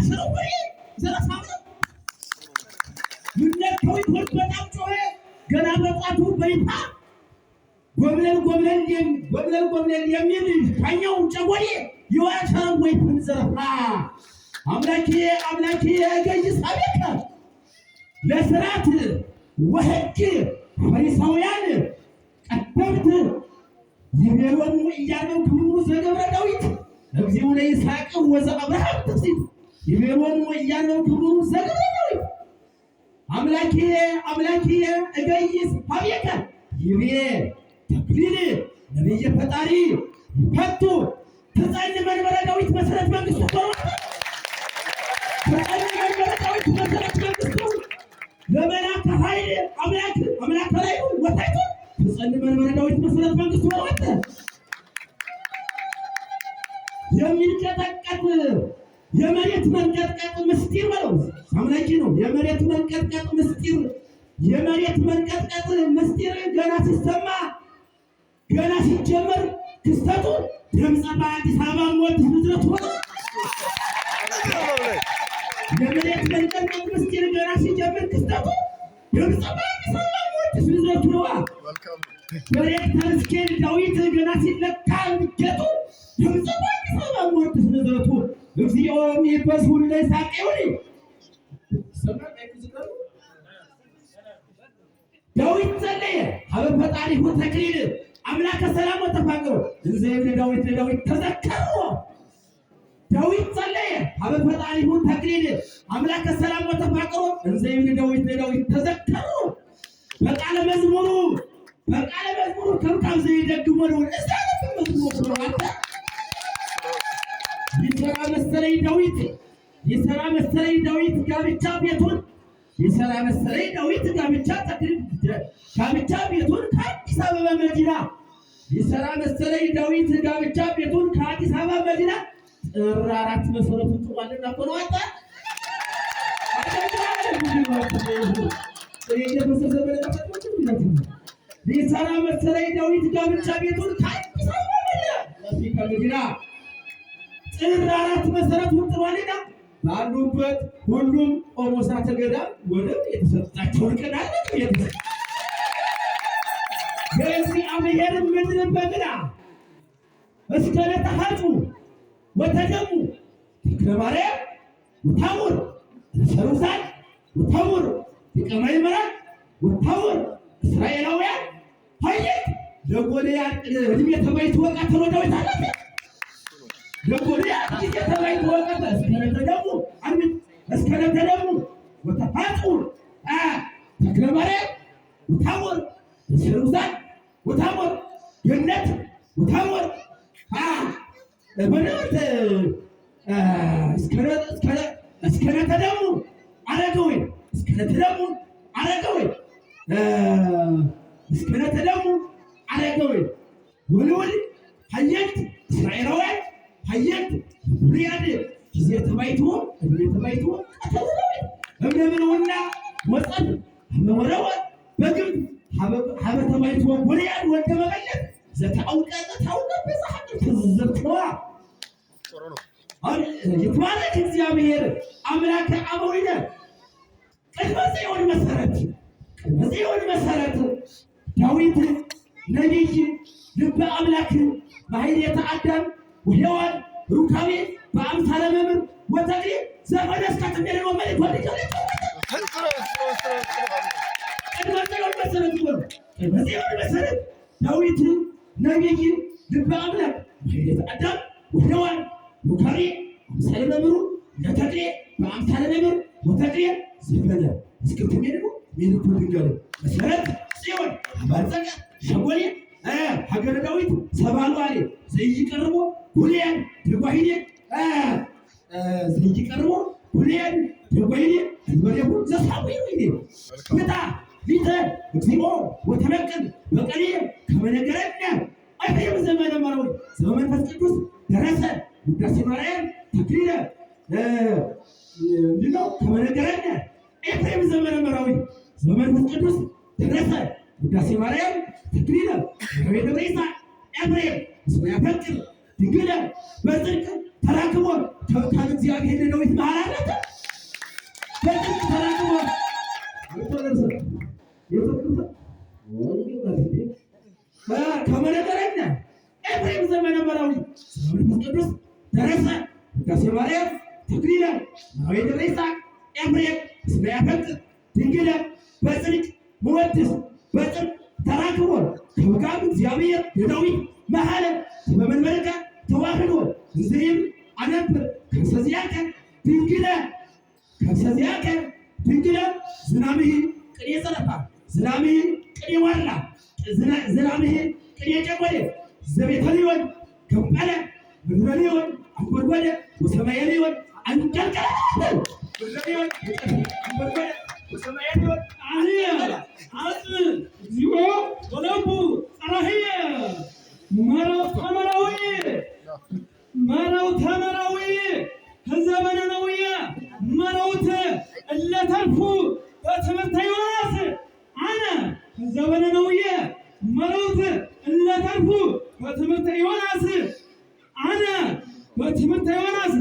የአሸረው በሬ ዘረፋ ነው። ምነካው ይሆን? በጣም ጮኸ። ገና በጧቱ በይፋ ጎብለል ጎብለል ጎብለል ጎብለል የሚል ሻኛው ጨጎሌ የዋሸረው ወይፈን ዘረፋ። አምላኬ አምላኬ ገይስ አቤከ ለስርዓት ወሕግ ፈሪሳውያን ቀደምት ይቤሎሙ እያለው ክብሩ ዘገብረ ዳዊት እግዚኦ ለይስሐቅ ወዘአብርሃም ትፍሲት ይቤሎሙ እያለው ክብሩ ዘገብረ ዳዊት። አምላኬ አምላኬ እገይስ ሀቤከ ይቤ ተክሊል ነቢየ ፈጣሪ ይፈቱ ትጸን መንበረ ዳዊት መሰረት መንግስቱ ትጸን መንበረ ዳዊት መሰረት መንግስቱ ለመላከ ኃይል አምላክ አምላከ ላይ ወታይቱ ትጸን መንበረ ዳዊት መሰረት መንግስቱ ወጣ። የሚንቀጠቀጥ የመሬት መንቀጥቀጥ ምስጢር በለው አምላኪ ነው። የመሬት መንቀጥቀጥ ምስጢር የመሬት መንቀጥቀጥ ምስጢር ገና ሲሰማ ገና ሲጀመር ክስተቱ ድምፀ በአዲስ አበባ ሞት ንዝረቱ ሆነ። የመሬት መንቀጥቀጥ ምስጢር ገና ሲጀምር ክስተቱ ድምፀ በአዲስ አበባ ሞት ንዝረቱ ነዋ። በሬክተር ስኬል ዳዊት ገና ሲለካ እድገቱ ድምፀ በአዲስ አበባ ሞት ንዝረቱ እግዚኦ የሚበዝ ሁሉ ሳቅ ይሁን። ዳዊት ጸለየ ሀበ ፈጣሪሁ ተክሊል አምላከ ሰላም ወተፋቅሮ እንዘ ይብል ዳዊት ለዳዊት ተዘከሮ። ዳዊት ጸለየ ሀበ ፈጣሪሁ ተክሊል አምላከ ሰላም ወተፋቅሮ እንዘ ይብል ዳዊት ለዳዊት ተዘከሮ። በቃለ መዝሙሩ በቃለ መዝሙሩ ከብካብ ዘይደግሞ ነው እዛ መዝሙሩ አንተ ይሰራ መሰለኝ ዳዊት ይሰራ መሰለኝ ዳዊት ጋብቻ ቤቱን ይሰራ መሰለኝ ዳዊት ጋብቻ ተክሊል ጋብቻ ቤቱን ከአዲስ አበባ መዲና ይሰራ መሰለኝ ዳዊት ጋብቻ ቤቱን ከአዲስ አበባ መዲና ጥር 4 መሰረቱን ጥሏልና እኮ ነው። አንተ ሊሰራ መሰለኝ ዳዊት ጋብቻ ቤቱን ከአዲስ አበባ መዲና ጥር 4 መሰረቱን ጥሏልና ባሉበት ሁሉም ቆሞሳተ ገዳም ወደብ የተሰጣቸውን ቅዳለ የእግዚአብሔር ምድር በግና እስከ ለተሐጹ ወተደሙ ተክለ ማርያም ወታውር ሰሩሳን ወታውር ሊቀ ማእምራን ወታውር እስራኤላውያን ሀየት ለጎልያድ እድሜ ተባይቶ ወቃተሎ ዳዊት አላት ለጎልያድ ጊዜ ተባይቶ ወቀተ እስከ ለተደሙ አርሚት እስከ ለተደሙ ወተፋጹ ተክለ ማርያም ወታውር ሰሩሳን ወታወር ገነት ወታወር በነብርት እስከ ለተደሙ አረገዌ እስከ ለተደሙ አረገዌ እስከ ለተደሙ አረገዌ ወልውል ሀየልት እስራኤላውያን ሀየልት ጎልያድ ጊዜ ተባይቶ እድሜ ተባይቶ ቀተለ እምነምነውና ወፀት መወረወ በግብፅ ሀበ ተባይቶ ጎልያድ ወልደ መበለት ዘተአውቀ ዘተአውቀ በዛሐቅ ትዝብትዋ ይትባረክ እግዚአብሔር አምላከ አበዊነ ቅድመ ጽዮን መሰረት ቅድመ ጽዮን መሰረት ዳዊት ነቢይ ልበ አምላክ ማሕሌተ አዳም ወሔዋን ሩካቤ በአምሳለ መምህር ወተክሌ ዘመነ እስከ ትሜሬ መልክ ወልጅ ቅድመ ጽዮን መሰረት እኮ ነው። ቅድመ ጽዮን መሰረት ዳዊት ነቢይ ልበ አምላክ ማሕሌተ አዳም ወሔዋን ሩካቤ አምሳለ መምህሩ ለተክሌ በአምሳለ መምህር ወተክሌ ዘፈነ እስከ ትሜሬ መልኩ ድንገሉ መሰረት ጽዮን አባርጸቀ ሸጎሌ ሀገረ ዳዊት ሰባሉ አሌ ዘይቀርቦ ጎልያድ ደጓሂኔ ዘይቀርቦ ጎልያድ ደጓሂኔ እንበሬሁ ዘሳዊሩ ይኔ ፍታ ሊተ እግዚኦ ወተበቅል በቀሌ ከመ ነገረነ አይፈየም ዘመነ መረዊ ዘመንፈስ ቅዱስ ደረሰ ውዳሴ ማርያም ተክሊለ ምንድነው ከመ ነገረነ ኤፍሬም ዘመነ መራዊ ዘመንፈስ ቅዱስ ደረሰ ውዳሴ ማርያም ተክሊለ መራዊ ደብረ ይስሐቅ ኤፍሬም እስመ ያፈቅር ድንግለ በጽድቅ ተራክቦ ከብካብ እግዚአብሔር ለዳዊት መሐላ አለት በጥብቅ ተራቅቦ ከመነገረነ ኤፍሬም ዘመነ መራዊ መንፈስ ቅዱስ ደረሰ ውዳሴ ማርያም ተክሊለ መራዊ ደረሳ ኤፍሬም እስመ ያፈቅር ድንግለ በጽድቅ መወድስ በጽድቅ ተራክቦ ከብካብ እግዚአብሔር ለዳዊት መሐለ በመንበርከ ተዋህዶ እንዝሪም አነብር ከሰዚያከ ድንግለ ከሰዚያከ ድንግለ ዝናምህ ቅኔ ዘረፋ ዝናምህ ቅኔ ዋላ ዝናምህ ቅኔ ጨጎዴ ዘቤተ ሊዮን ገንበለ ምድረ ሊዮን አንጎድጎደ ወሰማየ ሊዮን አንቀልቀለ ምድረ ሊዮን አንጎድጎደ ወሰማየ ሊዮን አህየ አጽ እግዚኦ ወለቡ ጸራህየ መረው ተመራዊ መረው ተመራዊ ህዘበነ ነውየ መረውት እለተርፉ በትምህርተ ዮናስ አነ ህዘበነ ነውየ መረውት እለተርፉ በትምህርተ ዮናስ አነ በትምህርተ ዮናስ